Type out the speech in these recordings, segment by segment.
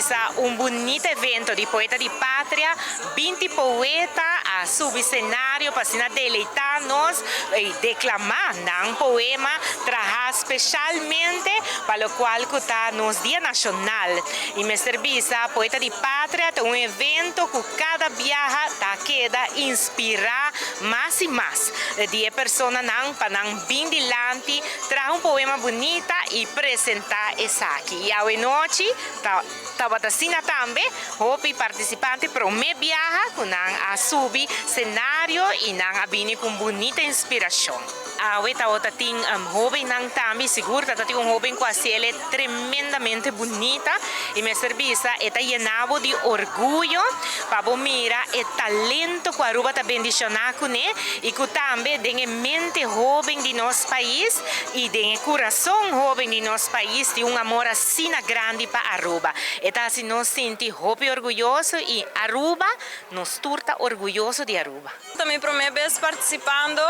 bisa un bunita evento di Poeta di Patria, 20 poeta a subi scenario pa asina deleita nos y declama nan poema traha specialmente pa locual cu ta nos Dia Nacional. Y mester bisa, Poeta di Patria ta un evento cu cada biaha ta keda inspira mas y mas di e personanan pa nan bin dilanti, traha un poema bunita y presenta esaki. Y awe nochi ta tabata asina tambe, hopi participante prome biaha cu nan a subi scenario y nan a bini cu un bunita inspiracion. Awe tabata tin hobennan tambe, sigur tabata tin un hoben cu a haciele tremendamente bunita y mester bisa e ta yena bo di orguyo pa bo mira e talento cu Aruba ta bendiciona cune y cu tambe den e mente hoben di nos pais y den e curason hoben di nos pais tin un amor asina grandi pa Aruba. E ta haci nos sinti hopi orguyoso y Aruba, nos tur ta orguyoso di Aruba. Ta mi prome bes participando.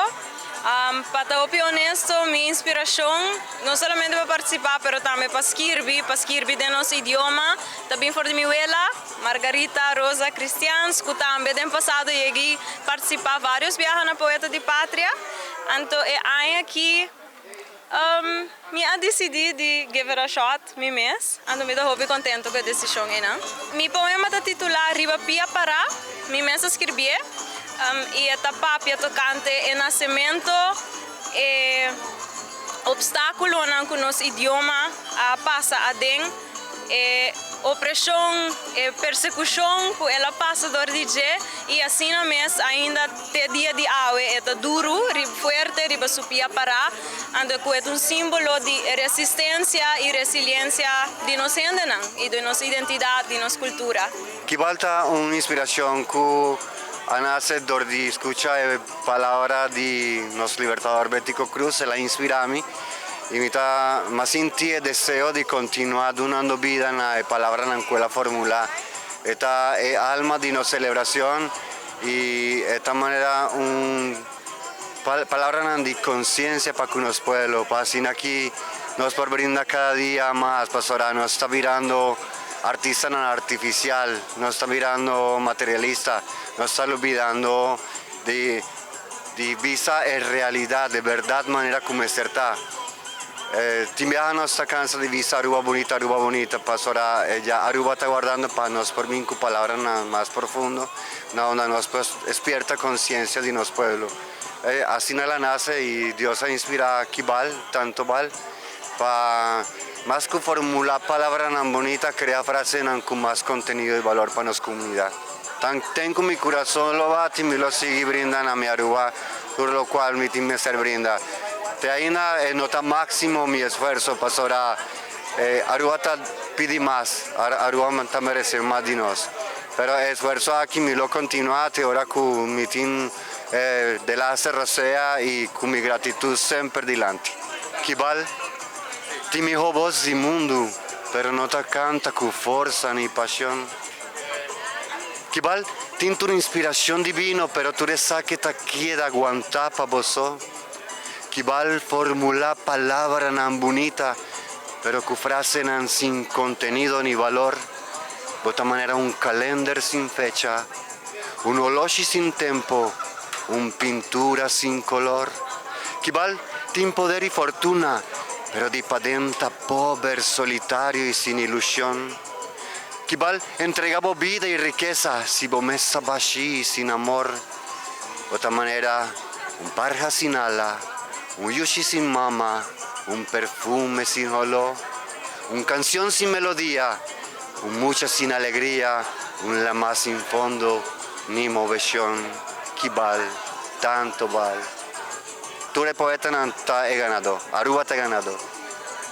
Pa ta hopi honesto, mi inspiracion no solamente pa participa, pero tambe pa skirbi den nos idioma, ta bin for di mi wela, Margarita Rosa Christians, cu tambe den pasado a yega di participa varios biaha na Poeta di Patria. Anto, e aña aki mi a dicidi di give it a shot mi mes. Anto mi ta hopi contento cu e decision ey. Mi poema ta titula Riba Pia Para, mi mes a skirbi. Y e ta papia tocante e nacemento e obstaculonan cu nos idioma a pasa aden, e opresion e persecucion cu el a pasa door di dje y asina mes ainda te dia di awe e ta duro, fuerte riba su pia para, anto cu e ta un simbolo di resistencia y resiliencia di nos hendenan y di nos identidad, di nos cultura. Kibal ta un inspiracion cu a nace door di scucha e palabra di nos libertador Betico Croes, el a inspira mi y mi ta m'a sinti e deseo di continua dunando bida na e palabranan cu el a formula. E ta e alma di nos celebracion y e ta manera un palabranan di conciencia pa cu nos pueblo, pa asina aki nos por brinda cada dia mas, pasobra nos ta birando artista artificial, nos ta birando materialista, nos ta lubidando di vista e realidad, di berdad manera como ta. Tin biaha nos ta cansa di bisa "Aruba bunita, Aruba bunita", pasobra ya Aruba ta wardando pa nos por bin cu palabranan mas profundo, na unda nos por despierta conciencia di nos pueblo. Asina el a nace y Dios a inspira Kibal, tanto bal, pa mas cu formula palabranan bunita, crea frasenan cu mas contenido y valor pa nos comunidad. Tanten cu mi curason lo bati, mi lo sigui brinda na mi Aruba, tur locual mi tin mester brinda. Te ainda no ta maximo mi esfuerso, pasobra Aruba ta pidi mas, Aruba ta merece mas di nos. Pero e esfuerso aki mi lo continua te ora cu mi tin de la rosea y cu mi gratitud semper dilanti. Kibal, tin miho bos di mundo, pero no ta canta cu forsa ni pasion. Kibal, tin tur inspiracion divino, pero tur esaki ta keda aguanta pa bo. Kibal formula palabranan bunita, pero cu frasenan sin contenido ni valor. Bo ta manera un calender sin fecha, un oloshi sin tempo, un pintura sin color. Kibal tin poder y fortuna, pero di paden ta pober, solitario y sin ilusion. Kibal entrega bo bida y rikesa si bo mes ta bashi sin amor. Bo ta manera un parha sin ala, un yushi sin mama, un perfume sin olor, un cancion sin melodia, un mucha sin alegria, un lama sin fondo, ni movecion. Kibal, tanto bal. Tur e poetanan ta e ganado, Aruba ta ganado.